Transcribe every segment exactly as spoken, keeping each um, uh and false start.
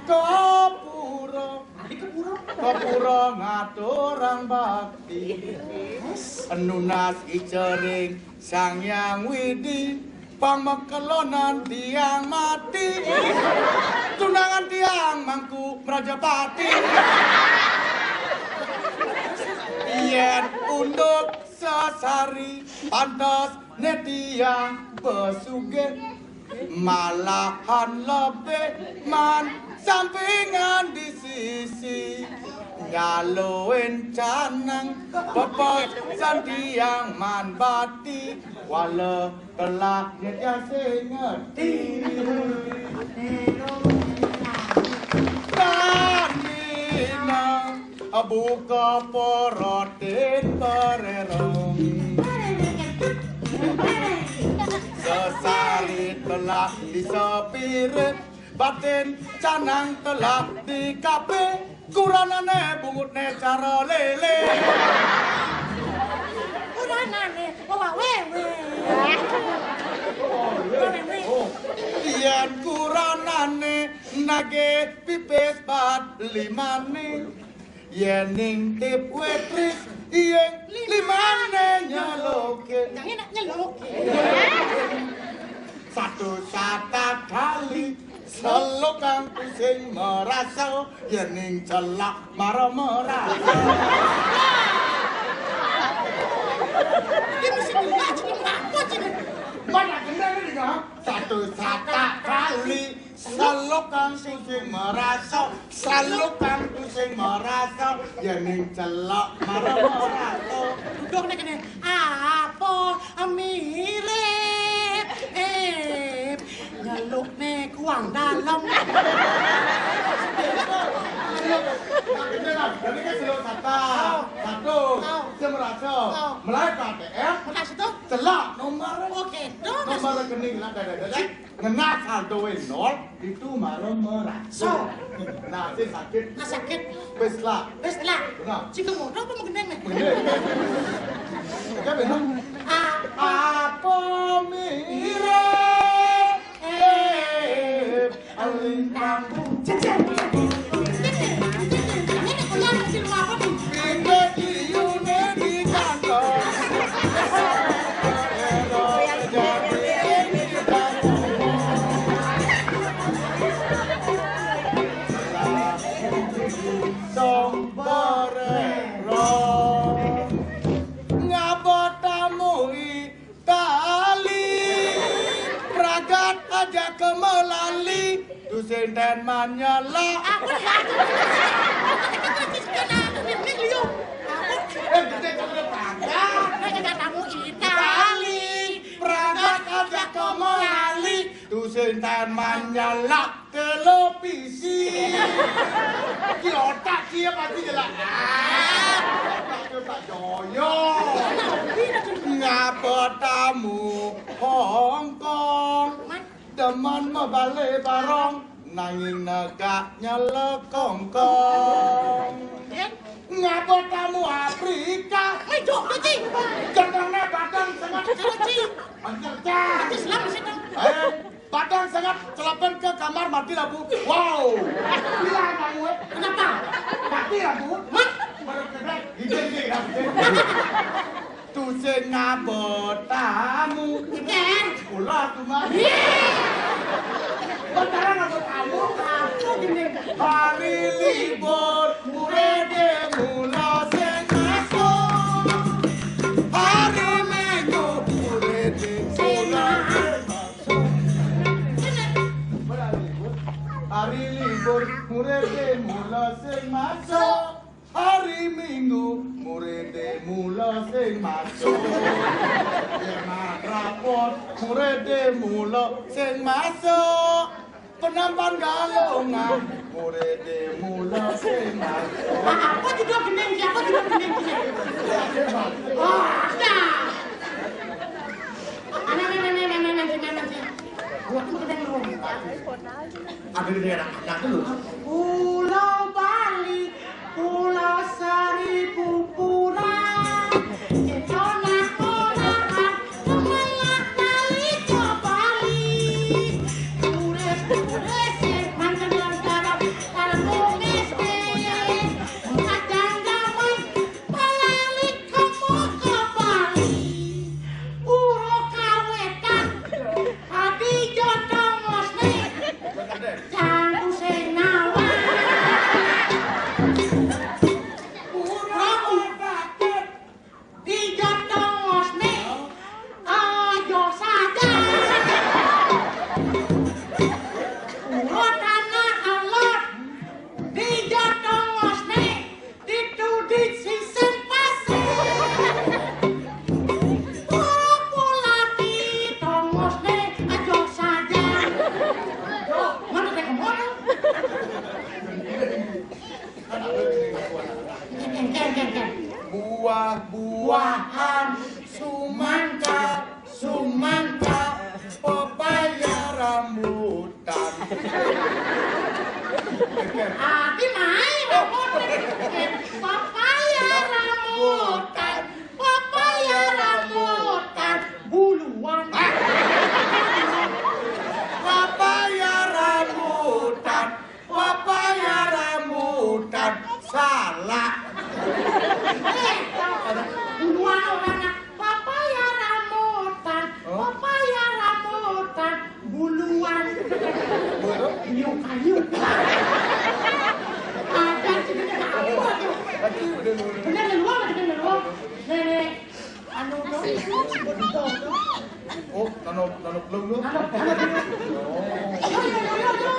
Kepura. Kepura ngaturang bakti. Nunas icering Sang Hyang Widi. Pang makelonan tiang mati. Tunangan tiang Mangku Mrajapati. Yen unduk sesari pantes ne tiang besugih. Malahan lebih man sampingan di sisi. Nyaluin canang pepes santiang man bati. Wala telah nyetiang sing ngerti. Tanina buka porotin bererong. Sesari telah disepirit, batin canang telah dikape, kuranane bungutne cara lele. Kuranane, oh, wewe. Wewe. Oh, yen kuranane nage pipis bat limane. Yening tip wetris, iyeng limane nyeluke. Jange nak nyeluke. Satu satak kali, seluk kang pusing merasa, yening celak mara merasa. Ini mesti ngaji apa sih? Mana gendang ini, ha? Satu satak kali, seluk kang pusing merasa, seluk kang pusing merasa, yening celak mara merasa. Duduk nek kene, apa mirip? Eh, nyeluk ne kuang dalam. Nah, gendang, ha? Jadi kan seluk satak. Oh. Satu, oh, sing merasa. Oh. Mulai ke A T M. Mulai situ. Celak nomor. Oh, gitu. Nomor rekening lah, dah, dah, dah, dah. Ngena saldo nol, itu mara merasa. So. Nah, sing sakit. Nah, sakit. Wis lah. Wis lah. Benar. Jika modal apa mau gendeng nih? Bener. Ya, benar. Ah. Apa mirip? Eh, alintang. Jejer, jejer. Jejer, jejer. Ini kuliah masih lupa apa nih? Pindah di Yunani kantor. Sombarero. Ngabot tamu i tali. Pragat aja kemelali. Tusin ten manyala. Apa ya? Ini liu. Apa? Eh, kita cakap pragat. Kita cakap tamu Itali. Pragat aja kemelali. Tusin ten manyala. Televisi. Ki otak ki pasti jelas. Ah, otak ki tak joyo. Ngapa tamu Hong Kong? Demen mebale barong, nanging negak nyelekongkong. Ngapa tamu Afrika? Eh, Jogja, Ci. Jenenge badan sangat Jogja, Ci. Anjir, Ci. Nanti selam di situ. Eh, Padang sangat celapan ke kamar mati lampu. Wow. Bilang kamu, eh. Kenapa? Mati lampu. Mat. Baru kena. Hidung sih, hidung. Tuh sing ngabot tamu. Ikan. Ulah tuh, Mas. Iya. Bentaran ngabot tamu. Aku gini. Hari libur, murede mula sing masuk. Hari Minggu, murede mula sing masuk. Hari libur, muridé mula sing masuk. Hari Minggu, muridé mula sing masuk. Yen rapot, muridé mula sing masuk. Penampan galungan, muridé mula sing masuk. Apa judul gending? Siapa judul gending? Oh, ada. Anak, anak, anak, anak, anak, anak, anak, anak. Gua tuh gending lu. Ada di daerah anak lu. Pulau Bali, Pulau Seribu Pura. Kita nak olahan, kemelak nalika Bali. Urut anak alot, dija tongosné, ditu di sisin pasir. Opo lagi tongosné aja saja. Mana téh kemana? Buah-buahan, sumangka, sumangka, pepaya, rambutan. Ati mai rambutan. Pepaya, rambutan, pepaya, rambutan, buluan. Pepaya, rambutan, pepaya, rambutan, salah. Eh, buluan orang nak. Pepaya, rambutan, pepaya, rambutan, buluan. Kayu, kayu. Ada sih, bener apa tuh? Bener, bener, bener. Nenek. Anu dong, betul dong. Oh, nano, nano belum lu? Nano, nano dulu. Yo, yo, yo, yo, yo.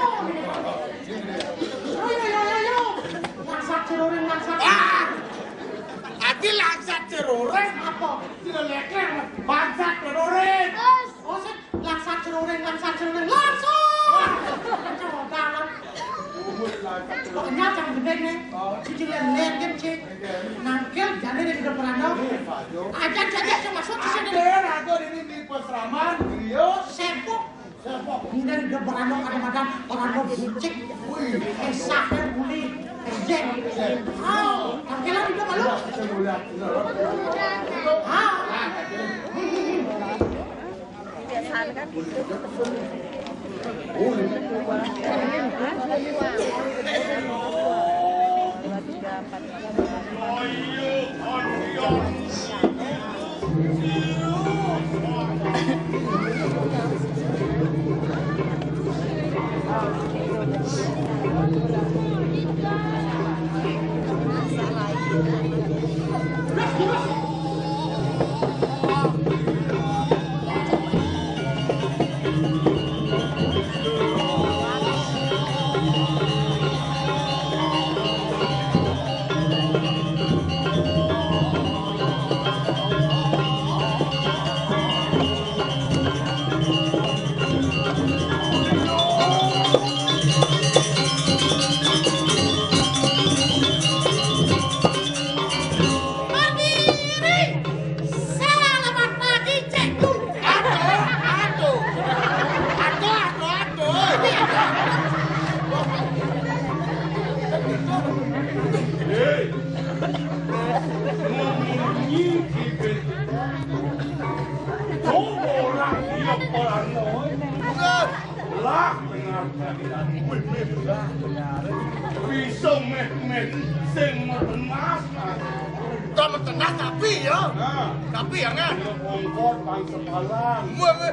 Yo, yo, yo, yo, yo. Langsat ceruring, langsat. Ah! Ati langsat ceruring? Apa? Tidak leker. Bangsat ceruring. Oh, sih, langsat ceruring, langsat ceruring. Langsung. Coba, Bang. Pokoknya yang bener nih. Cici lihat-lihat kan, Cik. Nangkil jane ning Gebrano. Aja jadi sing masuk di sini. Ada, ada ini di Pasraman, Griyo. Sepuk. Sepuk. Ini dari Gebrano kadang-kadang orang mau bucik. Wih. Esaknya buli. Ejek. Ah, tampilan itu malu. Kita mau lihat. Ah. Biasaan kan gitu. Dua, tiga, empat, lima. Mandiri. Selamat pagi, Cikgu. Aduh, aduh. Aduh, aduh, aduh. Hei. Ngomong nyingkipin. Oh, orang dia, orang noy. Lah, dengar. Wih, wih, lah. Bisa meh, meh, sing metenas, Mas. Bukan metenas, tapi ya. Nah. Tapi ya, kan? Ya, ongkot, bangsa palang. Wih, wih.